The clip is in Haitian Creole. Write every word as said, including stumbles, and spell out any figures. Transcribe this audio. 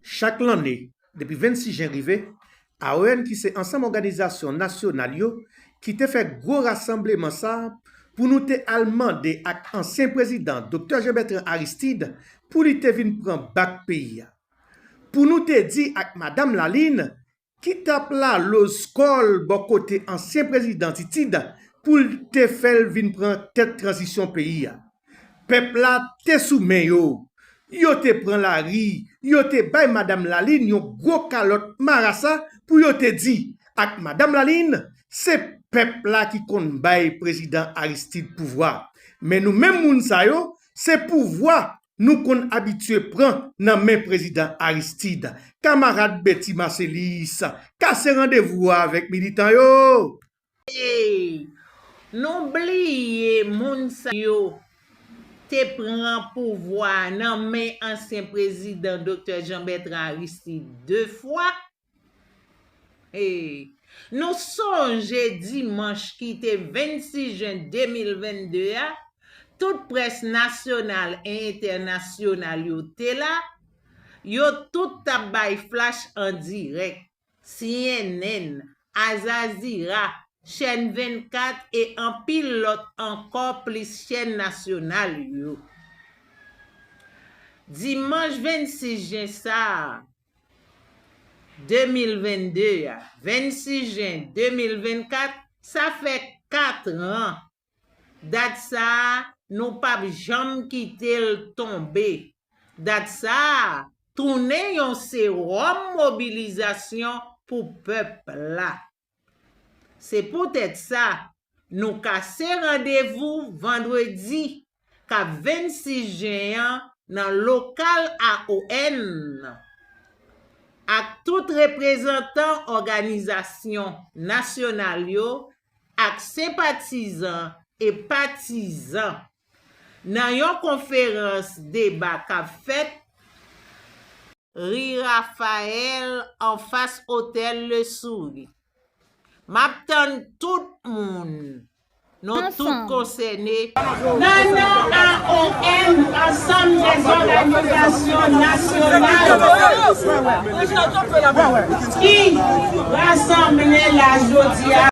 Chak lanne, depi vennsis jen rive, A O N ki se ansanm òganizasyon nasyonal yo ki te fè gwo rasanbleman sa a pou nou te al mande ak ansyen prezidan Doktè Jean Bertrand Aristide pou li te vin pran bak peyi a. Pou nou te di ak Madanm Lalin ki t ap laloz kò l bò kote ansyen prezidan Titid pou l te fè l vin pran tèt tranzisyon peyi a. Pèp la te sou men yo. Yo te pran lari, yo te bay Madanm Lalin yon gwo kalòt marasa pou yo te di ak Madanm Lalin, se pèp la ki konn bay prezidan Aristide pouvwa. Men nou menm moun sa yo, se pouvwa nou konn abitye pran nan men prezidan Aristide. Kamarad Betty Marcellus, kase randevou a avèk militan yo! Ey, nou bliye moun sa yo te pran pouvwa a nan men ansyen prezidan Doktè Jean Bertrand Aristide de fwa? Ey, nou sonje dimanch ki te vennsis jen de mil vennde a, tout près nasyonal e entènasyonal yo te la, yo tout t ap bay flach an dirèk. C N N, Al Jazeera, Chèn vennkat e anpil lòt ankò plis chèn nasyonal yo. Dimanch vennsis jen sa a, de mil vennde a, vennsis jen de mil vennkat, sa fè kat an. Dat sa a, nou p ap janm kite l tonbe. Dat sa a, tounen yon sewòm mobilizasyon pou pèp la. Se poutèt sa, nou kase randevou vandredi k ap vennsis jen an nan lokal A O N ak tout reprezantan òganizasyon nasyonal yo ak senpatizan e patizan nan yon konferans deba k ap fèt Ri Rafaèl, anfas Otèl Le Sourire. M ap tann tout moun. Nou tout konsène. Nan non A O N, Ansanm dèzòganizasyon nasyonal, ki rasanble la jodi a,